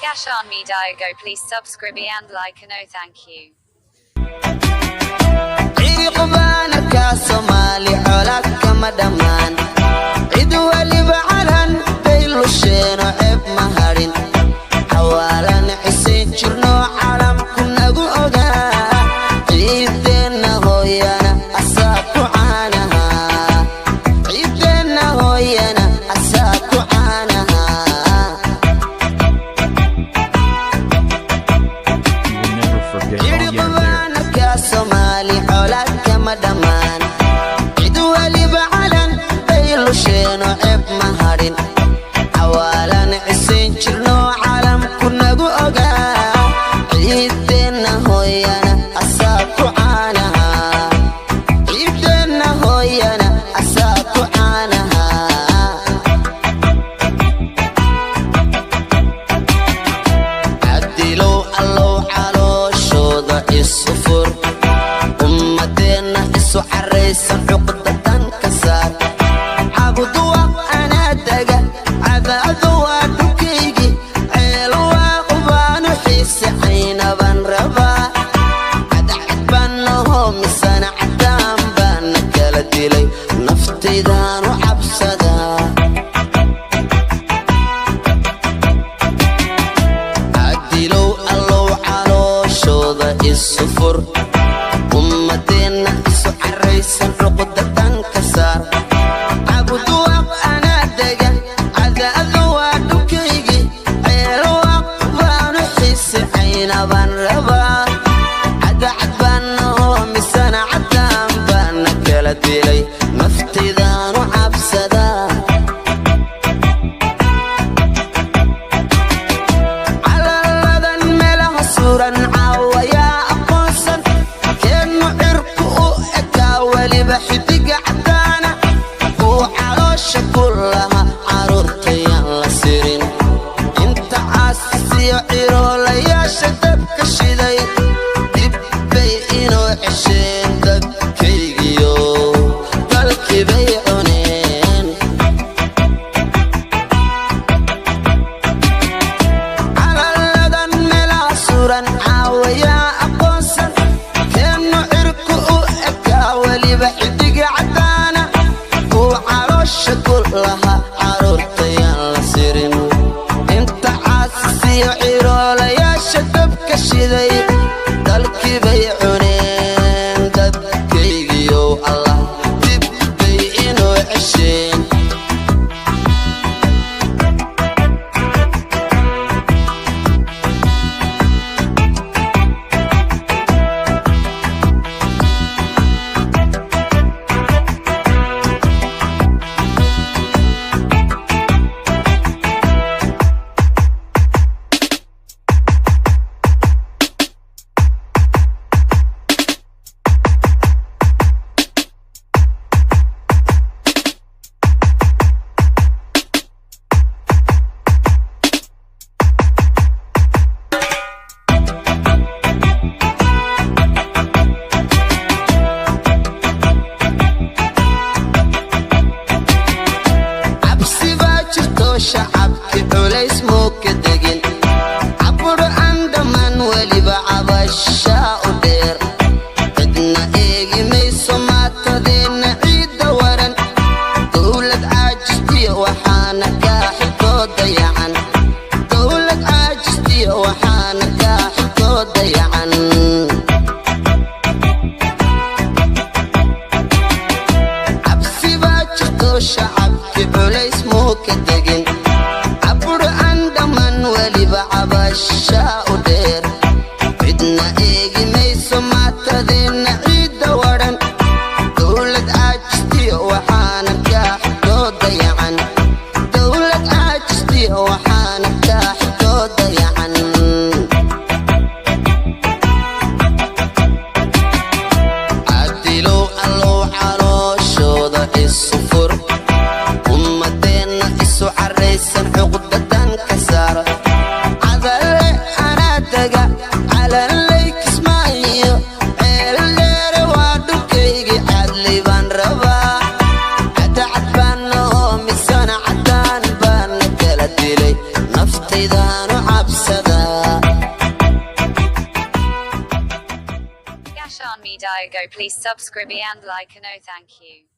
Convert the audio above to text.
Gashan me Diogo, please subscribe and like and oh thank you. Ciriqbaanaka Soomaali colaad kama dhammaan. Cid waliba calan bay lusheeno, ceeb ma hadhin. Xawaalan cisay jirno, calamku nagu ogaa. Ciideenna hooyana asaa ku caanaha. Ciideenna hooyana asaa ku caanaha. You will never forget all year there. Ciriqbaanaka Soomaali colaad kama dhammaan. Cid waliba calan bay lusheeno, ceeb ma hadhin. Xawaalan cisayn jirno, calamku nagu ogaa. Ciideenna hooyana asaa ku caanaha. Ciideenna hooyana asaa ku caanaha. Cadilow Allow calooshooda isu fur. Ummadeenna isu caraysan cuqdadan ka saar. Cabuduwa anaa dega, Cadaado waa dhulkaygi. Ceel waa qubaanu xiise, caynaban rabaa. Cadcad baan nahoo misana caddaan baana kala dilay. Naftaydaanu cabsadaa. Cadilow Allow calooshooda isu fur. Ummadeenna isu caraysan cuqdadan ka saar. Cabuduwaaq anaa dega, Cadaado waa dhulkaygi. Ceelwaaq baanu xiise, caynabaan rabaa. Cadacad baan nahoo misana caddaan baana kala dilay. Naftaydaanu cabsadaa. Calaladan meelaha suran caawayaa aqoonsan. Keennu cirku u ekaa, weliba xidiga caddaana. Kuu caloosha ku laha carruurtayaan la sirin. Inta caasisiyo ciroolayaasha dabka shiday, dib bay inoo cesheen dadkaygiyo dalkii bay cuneen. Calaladan meelaha suran caawayaa aqoonsan. Keennu cirku u ekaa, weliba xidiga caddaana. Kuu caloosha ku laha carruurtayaan la sirin. Inta caasisiyo ciroolayaasha dabka shiday, dalkii bay cuneen dadkaygiyow Allah, dib bay inoo cesheen. Cabsi baa jirto, shacabki culays muu ka degin. Caburo aan dhammaan, weliba cabashaa u dheer. Cidna eegi mayso maatadeenna ciidda waran. Dowlad caajistiyo waxaana kaa xilkoo dayacan. Dowlad caajistiyo waxaana kaa xilkoo dayacan. Cabsi baa jirto, shacabki culays muu ka degin. Cabur aan dhammaan, weliba cabashaa u dheer. Cidna eegi mayso maatadeenna ciidda waran. Dowlad caajistiyo waxaana kaa xilkoo dayacan. Dowlad caajistiyo waxaana kaa xilkoo dayacan. Cadilow Allow calooshooda isu fur. Ummadeenna isu caraysan cuqdadan ka saar. Cadalle anaa dega, calanley Kismaayo. Ceeldheere waa dhulkaygi, cadli baan rabaa. Cadacad baan nahoo misana caddaan baana kala dilay. Naftaydaanu cabsadaa. Diego, please subscribe and like and oh thank you.